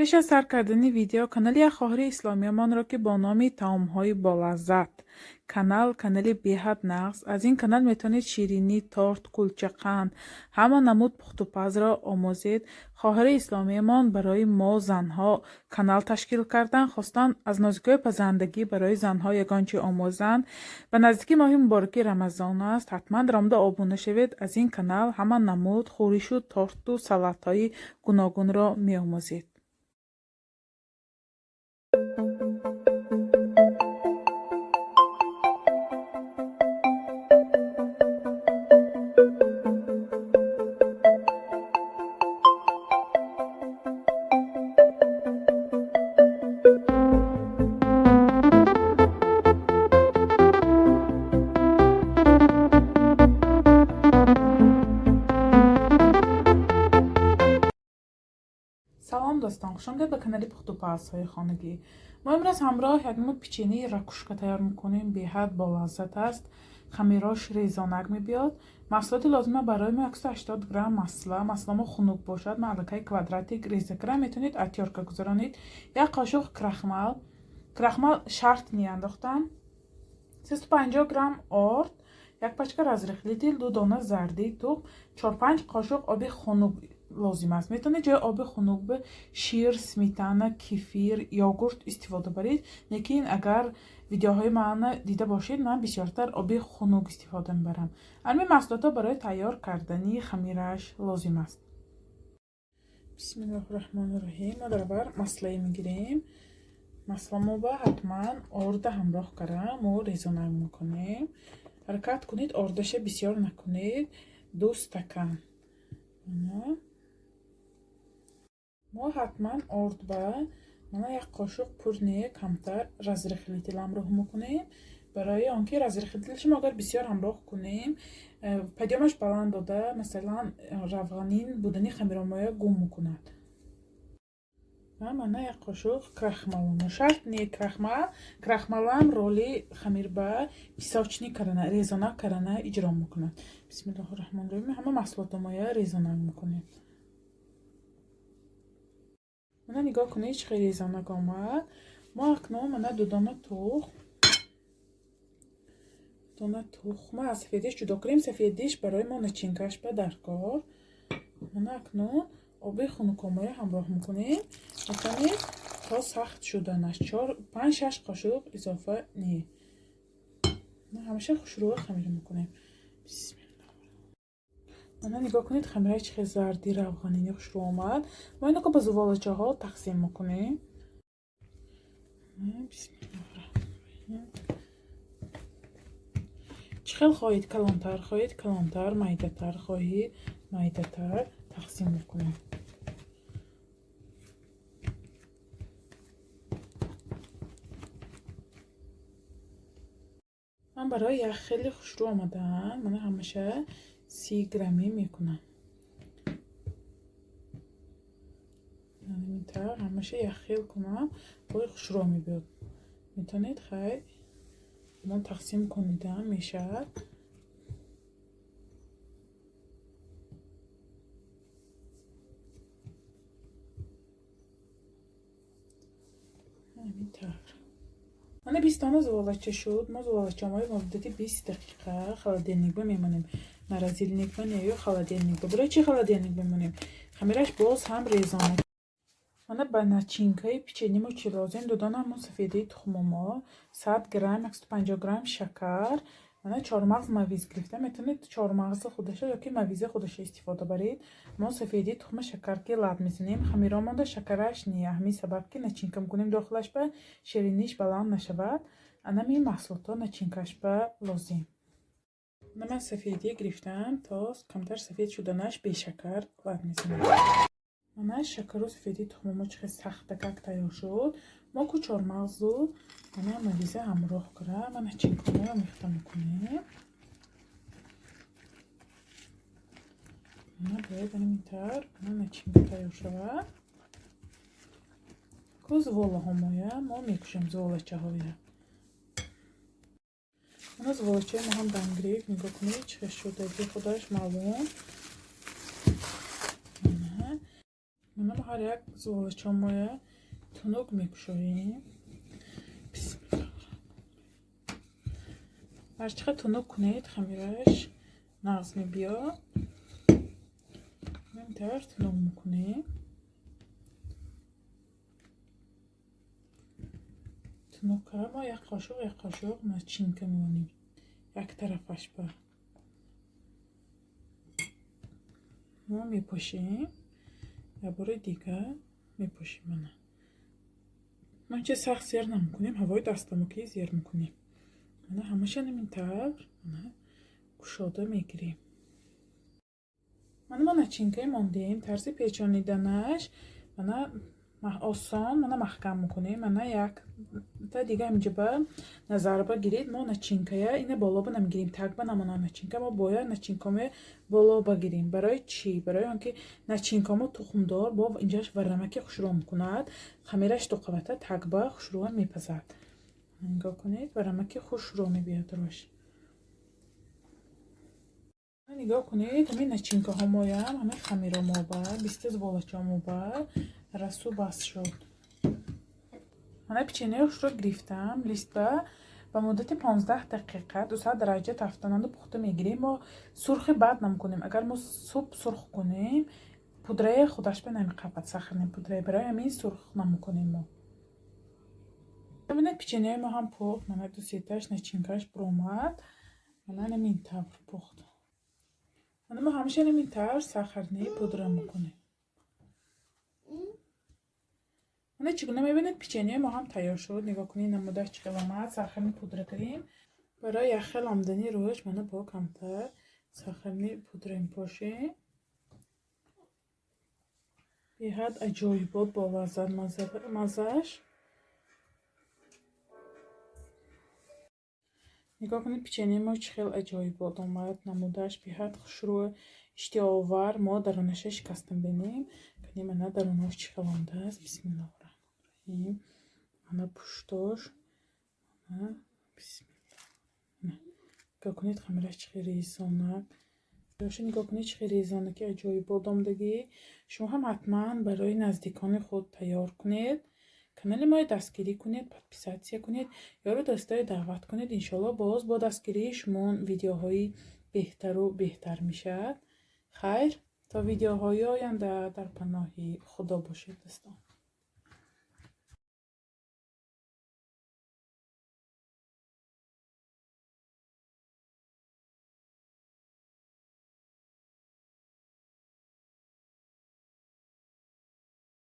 Пеш аз сар кардани видео канали як хоҳари исломиямонро, ки бо номи таомҳои болаззат канал, канали беҳад нағз. Аз ин канал метавонед ширинӣ, торт, кулчақанд, ҳама намуд пухтупазро омӯзед. Хоҳари исломиямон барои мо занҳо канал ташкил карданд, хостанд аз нозикиҳои пазандагӣ барои занҳо ягон чӣ омӯзанд. Ба наздики моҳи мубораки Рамазон аст, ҳатман даромада обуна шавед. Аз ин канал ҳама намуд хӯришу торту салатҳои гуногунро меомӯзед. Салом, дӯстон, хушомадед ба канали пухтупазҳои хонагӣ. Мо имрӯз ҳамроҳ як намуд печении ракушка тайёр мекунем, беҳад болаззат аст, хамирош резонак мебиёд. Маҳсулоти лозима барои мо 180 грамм масла, масламо хунук бошад, ма аллакай квадратик реза кардам, метавонед аз тёрка гузаронед, як қошуқ крахмал, крахмал шарт неандохтан, 350 грамм орд, як пачка разрыхлитель, ду дона зардии тухм, 4-5 қошуқ оби хунук лозим аст. Метавонед ҷои оби хунук ба шир, сметана, кефир, йогурт истифода баред, лекин агар видеоҳои мана дида бошед, ман бисёртар оби хунук истифода мебарам. Ҳамин маҳсулотҳо барои тайёр кардани хамираш лозим аст. Бисмиллоҳи раҳмони раҳим. Мо дар аввал маслае мегирем. Масламо ба ҳатман орда ҳамроҳ кара мо резонак мекунем. Ҳаракат кунед ордаша бисёр накунед, 2 стакан. Мо ҳатман орд ба мана як қошуқ пурне камтар разрыхлитель ҳамроҳ мекунем, барои он ки разрыхлитель шумо агар бисёр ҳамроҳ кунем, подъёмаш баланд дода, масалан, равғанин будани хамиромоя гум мекунад. Ва мана як қошуқ крахмал. Шарт не крахмал, крахмалам роли хамир ба песочный карана, резонак карана иҷро мекунад. Бисмиллоҳи раҳмони раҳим. Ҳама маҳсулотомоя резонак мекунем. Мана нигоҳ кунед, чӣ хеле резонак омад. Мо акнун мана ду дона тухм, дона тухма аз сафедиш ҷудо кунем. Сафедиш барои мо начинкаш ба даркор. Мана акнун оби хунукомоя ҳамроҳ мекунем. Метавонед то сахт шуданаш 4, 5, 6 қошуқ изофа не. Ҳамеша хушрӯя хамир мекунем. Бисмилла. Мана нигоҳ кунед, хамираи чӣ хел зарди равғанини хушрӯ омад. Мо иноко ба зуволачаҳо тақсим мекунем. Бисмилла. Чӣ хел хоҳед, калонтар хоҳед, калонтар, майдатар хоҳед, майдатар тақсим мекунем. Ман барои як хеле хушрӯ омадан, мана ҳамаша 30 граммӣ мекунам. Ҳамин тавр ҳамаша як хел кунам, бои хушрӯ мебиёд. Метавонед хай мо тақсим кунидам мешавад. Ҳамин тавр. Мана 20 дона зуволача шуд. Мо зуволачаҳои муддати 20 дақиқа холодильник ба мемонем. Морозильник ба не, ё холодильник ба. Барои чӣ холодильник мемонем? Хамираш боз ҳам резона. Мана ба начинкаи печенимо чӣ лозим? Ду дона ҳамон сафедаи тухмумо, 100 грамм, 150 грамм шакар, мана чормағз мавиз гирифта, метавонед чормағзи худаша ёки мавизи худаша истифода баред. Мо сафедаи тухма шакар ки лаб мезанем, хамиро монда шакараш не, ҳамин сабаб ки начинка мекунем дохилаш ба шириниш баланд нашавад. Анами маҳсулотҳо начинкаш ба лозим. Ман сафедӣ гирифтам, то камтар сафед шуданаш бешакар лаб мезанем. Мана шакару сафедии тухмумо чӣ хел сахтакак тайёр шуд. Мо ку чормағзу мана мавиза ҳамроҳ кара, мана начинкаҳоро омехта мекунем. Мана бояд ҳамин тавр мана начинка тайёр шавад. Ку зуволаҳомоя мо мекушем зуволачаҳоя. Мана зуволачаи мо ҳам дам гирифт, нигоҳ кунед, чӣ хел шудаги худаш маълум. Мана мо ҳар як зуволачомоя тунук мекушоем. Бисмилла. Ҳар чӣ қадр тунук кунед, хамираш нағз мебиёд. Ҳамин тавр тунук мекунем. Тунук карда мо як қошуқ, як қошуқ начинка мемонем як тарафаш ба. Мо мепошем. Як бори дигар мепошем мана. Мо инча сахт зер намекунем, ҳавои дастамокӣ зер мекунем. Мана ҳамаша ҳамин тавр мана кушода мегирем. Мана мо начинкаи мондем, тарзи печониданаш мана осон, мана маҳкам мекунем. Мана якта дига ҳаминҷа ба назар багиред, мо начинкая ина боло ба намегирем, таг ба намона начинка, мо бояд начинкамо боло багирем. Барои чӣ? Барои он ки начинкамо тухмдор бо инҷаш варамаки хушрӯ мекунад, хамираш дуқабата таг ба хушрӯа мепазад. Нигоҳ кунед, варамаки хушрӯ мебиёд рӯш. Нигоҳ кунед, ҳамин начинкаҳомоям, ҳамин хамиромо ба, биста зуволачомо ба расу бас шуд. Мана печеньеи хушро гирифтам, листа ба муддати 15 дақиқа 200 дараҷа тафтонанду пухта мегирем. Мо сурхи бад намекунем. Агар мо суб сурх кунем, пудраи худаш ба намеқапад, сахарни пудраи. Барои ҳамин сурх намекунем мо. Бибинед, печеньеи мо ҳам пухт. Мана ду сеташ начинкаш буромад. Мана ҳамин тавр пухт. Мана мо ҳамеша ҳамин тавр сахарни пудра мекунем. Мана чӣ гуна мебинед, печеньеи мо ҳам тайёр шуд. Нигоҳ кунед, намудаш чӣ хел омад. Сахарни пудра кардем. Барои якхел омадани рӯш мана бо камтар сахарни пудра мепошем. Беҳад аҷоибот бо лаззат маззааш. Нигоҳ кунед, печеньеи мо чӣ хел аҷоибот омад. Намудаш беҳад хушрӯ, иштиҳоовар. Мо дарунаша шикастам бинем. Кани мана дарунош чӣ хел омадааст. Бисмиллоҳи раҳмони раҳим. Мана пуштош. Мана бисмилла. Нигоҳ кунед, хамираш чӣ хел резонак. Нигоҳ кунед, чӣ хел резонаки аҷоибот омадагӣ. Шумо ҳам ҳатман барои наздикони худ тайёр кунед. Канали моро дастгирӣ кунед, подписаться кунед, ёру дӯстои даъват кунед. Иншоалло боз бо дастгирии шумо видеоҳои беҳтару беҳтар мешавад. Хайр, то видеоҳои оянда дар паноҳи Худо бошед, дӯстон.